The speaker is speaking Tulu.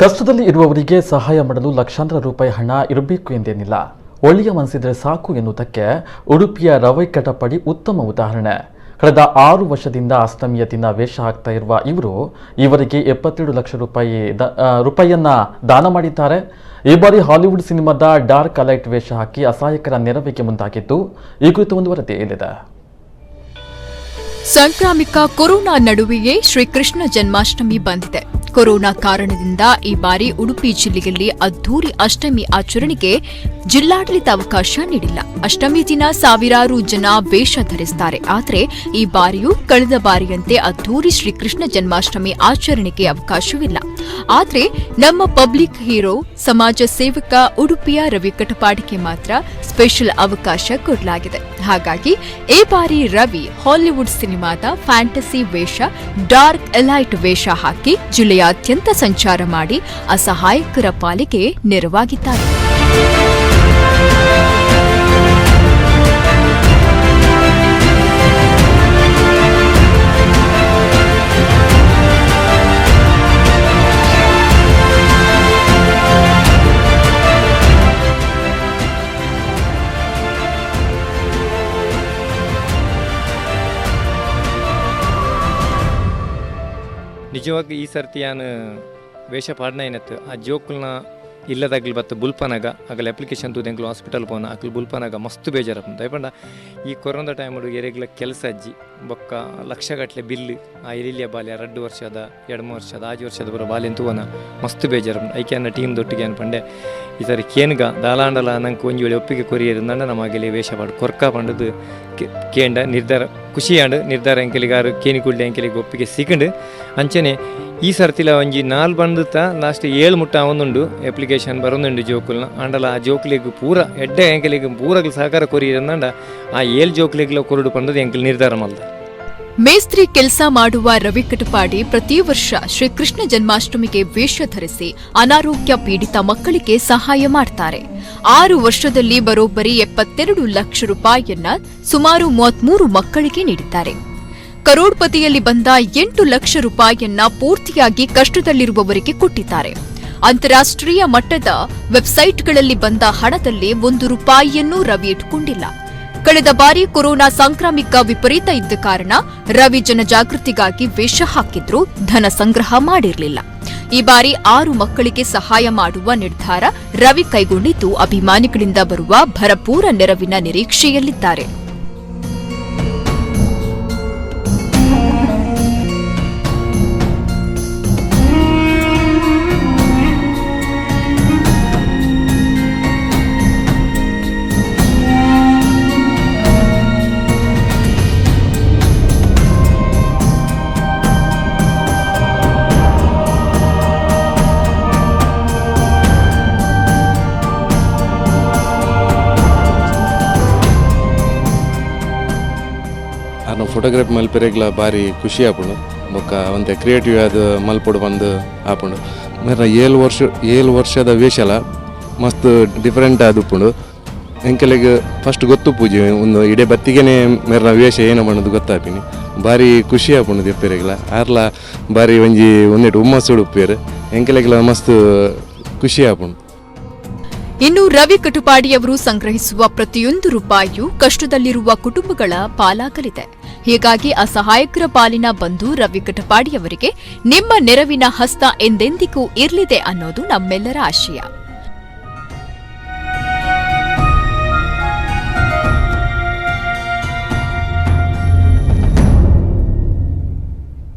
ಕಷ್ಟದಲ್ಲಿ ಇರುವವರಿಗೆ ಸಹಾಯ ಮಾಡಲು ಲಕ್ಷಾಂತರ ರೂಪಾಯಿ ಹಣ ಇರಬೇಕು ಎಂದೇನಿಲ್ಲ, ಒಳ್ಳೆಯ ಮನಸ್ಸಿದ್ರೆ ಸಾಕು ಎನ್ನುವುದಕ್ಕೆ ಉಡುಪಿಯ ರವಿ ಕಟಪಾಡಿ ಉತ್ತಮ ಉದಾಹರಣೆ. ಕಳೆದ 6 ವರ್ಷದಿಂದ ಅಷ್ಟಮಿಯ ದಿನ ವೇಷ ಹಾಕ್ತಾ ಇರುವ ಇವರು ಇವರಿಗೆ 72 ಲಕ್ಷ ರೂಪಾಯಿಯನ್ನ ದಾನ ಮಾಡಿದ್ದಾರೆ. ಈ ಬಾರಿ ಹಾಲಿವುಡ್ ಸಿನಿಮಾದ ಡಾರ್ಕ್ ಅಲೈಟ್ ವೇಷ ಹಾಕಿ ಅಸಹಾಯಕರ ನೆರವಿಗೆ ಮುಂದಾಗಿದ್ದು, ಈ ಕುರಿತು ಒಂದು ವರದಿ ಇಲ್ಲಿದೆ. ಸಾಂಕ್ರಾಮಿಕ ಕೊರೋನಾ ನಡುವೆಯೇ ಶ್ರೀಕೃಷ್ಣ ಜನ್ಮಾಷ್ಟಮಿ ಬಂದಿದೆ. ಕೊರೋನಾ ಕಾರಣದಿಂದ ಈ ಬಾರಿ ಉಡುಪಿ ಜಿಲ್ಲೆಯಲ್ಲಿ ಅದ್ದೂರಿ ಅಷ್ಟಮಿ ಆಚರಣೆಗೆ ಜಿಲ್ಲಾಡಳಿತ ಅವಕಾಶ ನೀಡಿಲ್ಲ. ಅಷ್ಟಮಿ ದಿನ ಸಾವಿರಾರು ಜನ ವೇಷ ಧರಿಸುತ್ತಾರೆ. ಆದರೆ ಈ ಬಾರಿಯೂ ಕಳೆದ ಬಾರಿಯಂತೆ ಅದ್ದೂರಿ ಶ್ರೀಕೃಷ್ಣ ಜನ್ಮಾಷ್ಟಮಿ ಆಚರಣೆಗೆ ಅವಕಾಶವಿಲ್ಲ. ಆದರೆ ನಮ್ಮ ಪಬ್ಲಿಕ್ ಹೀರೋ, ಸಮಾಜ ಸೇವಕ ಉಡುಪಿಯ ರವಿ ಕಟಪಾಡಿಗೆ ಮಾತ್ರ ಸ್ಪೆಷಲ್ ಅವಕಾಶ ಕೊಡಲಾಗಿದೆ. ಹಾಗಾಗಿ ಈ ಬಾರಿ ರವಿ ಹಾಲಿವುಡ್ ಸಿನಿಮಾದ ಫ್ಯಾಂಟಸಿ ವೇಷ, ಡಾರ್ಕ್ ಎಲೈಟ್ ವೇಷ ಹಾಕಿ ಜಿಲ್ಲೆಯಾದ್ಯಂತ ಸಂಚಾರ ಮಾಡಿ ಅಸಹಾಯಕರ ಪಾಲಿಗೆ ನೆರವಾಗಿದ್ದಾರೆ. ನಿಜವಾಗಿ ಈ ಸರ್ತಿ ಯಾನು ವೇಷ ಪಾಡ್ನ ಏನತ್ತು ಆ ಜೋಕುಲ್ನ ಇಲ್ಲದಾಗ್ಲಿ ಬತ್ತು ಬುಲ್ಪನಾಗ ಆಗಲಿ ಅಪ್ಲಿಕೇಶನ್ ತೂದು ಎಂಕ್ಲು ಹಾಸ್ಪಿಟಲ್ ಪೋನ ಅಕ್ಲು ಬುಲ್ಪನಾಗ ಮಸ್ತ್ ಬೇಜಾರಪ್ಪ. ದಯಪಂಡ ಈ ಕೊರೋನಾ ಟೈಮುಡು ಎರೆಗ್ಲ ಕೆಲಸ ಅಜ್ಜಿ ಬೊಕ್ಕ ಲಕ್ಷಗಟ್ಟಲೆ ಬಿಲ್ ಆ ಎಲಿಲಿಯ ಬಾಲ್ಯ 2 ವರ್ಷದ 2 ವರ್ಷದ 5 ವರ್ಷದ ಬರೋ ಬಾಲ್ಯ ತೂವನ ಮಸ್ತ್ ಬೇಜಾರಪ್ಪ. ಐಕೆ ಅನ್ನ ಟೀಮ್ ದೊಟ್ಟಿಗೆ ಅನ್ಪಂಡೆ ಈ ಸರಿ ಕೇನ್ಗ ದಾಲಾಂಡಲ ನಂಗೆ ಒಂಜಿ ವೇಳೆ ಒಪ್ಪಿಗೆ ಕೊರಿಯರು ನಂಡ ನಮಗೆಲಿ ವೇಷ ಪಾಡು ಕೊರ್ಕ ಪಂಡದು ಕೇಂಡ ನಿರ್ಧಾರ ಖುಷಿಯಾಂಡು ನಿರ್ಧಾರ ಎಂಕೆಲಿಗಾರು ಕೇನಿಕುಳ್ಳಿ ಎಂಕೆಲಿಗೆ ಒಪ್ಪಿಗೆ ಸಿಕ್ಕಂಡು. ಅಂಚನೆ ಈ ಸರ್ತಿಲ ಒಂಜಿ 4 ಬಂದುತ್ತ ಲಾಸ್ಟ್ 7 ಮುಟ್ಟ ಅವನುಂಡು ಅಪ್ಲಿಕೇಶನ್ ಬರೋನುಂಡು ಜೋಕುಲ್ನ ಆಂಡಲ ಆ ಜೋಕ್ಲಿಗ್ ಪೂರ ಎಡ್ಡೆ ಎಂಕೆಲಿಗೆ ಪೂರಗ್ಲು ಸಹಕಾರ ಕೊರಿಯರಂದಂಡ ಆ 7 ಜೋಕ್ಲಿಗ್ಲ ಕೊರಡು ಪಂಡದು ಎಂಕೆಲ್ ನಿರ್ಧಾರ ಮಲ್ದ. ಮೇಸ್ತ್ರಿ ಕೆಲಸ ಮಾಡುವ ರವಿ ಕಟಪಾಡಿ ಪ್ರತಿ ವರ್ಷ ಶ್ರೀಕೃಷ್ಣ ಜನ್ಮಾಷ್ಟಮಿಗೆ ವೇಷ ಧರಿಸಿ ಅನಾರೋಗ್ಯ ಪೀಡಿತ ಮಕ್ಕಳಿಗೆ ಸಹಾಯ ಮಾಡ್ತಾರೆ. 6 ವರ್ಷದಲ್ಲಿ ಬರೋಬ್ಬರಿ 72 ಲಕ್ಷ ರೂಪಾಯಿಯನ್ನ ಸುಮಾರು 33 ಮಕ್ಕಳಿಗೆ ನೀಡಿದ್ದಾರೆ. ಕರೋಡ್ಪತಿಯಲ್ಲಿ ಬಂದ 8 ಲಕ್ಷ ರೂಪಾಯಿಯನ್ನ ಪೂರ್ತಿಯಾಗಿ ಕಷ್ಟದಲ್ಲಿರುವವರಿಗೆ ಕೊಟ್ಟಿದ್ದಾರೆ. ಅಂತಾರಾಷ್ಟ್ರೀಯ ಮಟ್ಟದ ವೆಬ್ಸೈಟ್ಗಳಲ್ಲಿ ಬಂದ ಹಣದಲ್ಲಿ 1 ರೂಪಾಯಿಯನ್ನೂ ರವಿ ಇಟ್ಟುಕೊಂಡಿಲ್ಲ. ಕಳೆದ ಬಾರಿ ಕೊರೋನಾ ಸಾಂಕ್ರಾಮಿಕ ವಿಪರೀತ ಇದ್ದ ಕಾರಣ ರವಿ ಜನಜಾಗೃತಿಗಾಗಿ ವೇಷ ಹಾಕಿದ್ರೂ ಧನ ಸಂಗ್ರಹ ಮಾಡಿರಲಿಲ್ಲ. ಈ ಬಾರಿ 6 ಮಕ್ಕಳಿಗೆ ಸಹಾಯ ಮಾಡುವ ನಿರ್ಧಾರ ರವಿ ಕೈಗೊಂಡಿದ್ದು ಅಭಿಮಾನಿಗಳಿಂದ ಬರುವ ಭರಪೂರ ನೆರವಿನ ನಿರೀಕ್ಷೆಯಲ್ಲಿದ್ದಾರೆ. ಫೋಟೋಗ್ರಫಿ ಮಲ್ಪೆರೆಗ್ಲ ಭಾರಿ ಖುಷಿ ಆಪುಂಡು. ಬೊಕ್ಕ ಒಂತೆ ಕ್ರಿಯೇಟಿವ್ ಆದ್ ಮಲ್ಪೊಡು ಬಂದು ಆಪುಂಡು. ಮೇರ 7 ವರ್ಷದ ವೇಷಲ ಮಸ್ತ್ ಡಿಫರೆಂಟ್ ಆದ್ ಉಪ್ಪುಂಡು. ಎಂಕಲೆಗ್ ಫಸ್ಟ್ ಗೊತ್ತು ಪೂಜೆ ಒಂದು ಇಡೀ ಬತ್ತಿಗೆನೆ ಮೇರ್ನ ವೇಷ ಏನು ಮಾಡೋದು ಗೊತ್ತಾಪಿನಿ. ಭಾರಿ ಖುಷಿ ಆಪುಂಡು ದೆಪ್ಪೆರೆಗ್ಲ ಆರ್ಲ ಭಾರಿ ಒಂಜಿ ಒಂದೆಟ್ ಹುಮ್ಮಸ್ಸು ಉಪ್ಪೇರು ಎಂಕಲೆಗ್ಲ ಮಸ್ತ್ ಖುಷಿ ಆಪುಂಡು. ಇನ್ನು ರವಿ ಕಟಪಾಡಿಯವರು ಸಂಗ್ರಹಿಸುವ ಪ್ರತಿಯೊಂದು ರೂಪಾಯಿಯೂ ಕಷ್ಟದಲ್ಲಿರುವ ಕುಟುಂಬಗಳ ಪಾಲಾಗಲಿದೆ. ಹೀಗಾಗಿ ಅಸಹಾಯಕರ ಪಾಲಿನ ಬಂಧು ರವಿ ಕಟಪಾಡಿಯವರಿಗೆ ನಿಮ್ಮ ನೆರವಿನ ಹಸ್ತ ಎಂದೆಂದಿಗೂ ಇರಲಿದೆ ಅನ್ನೋದು ನಮ್ಮೆಲ್ಲರ ಆಶಯ.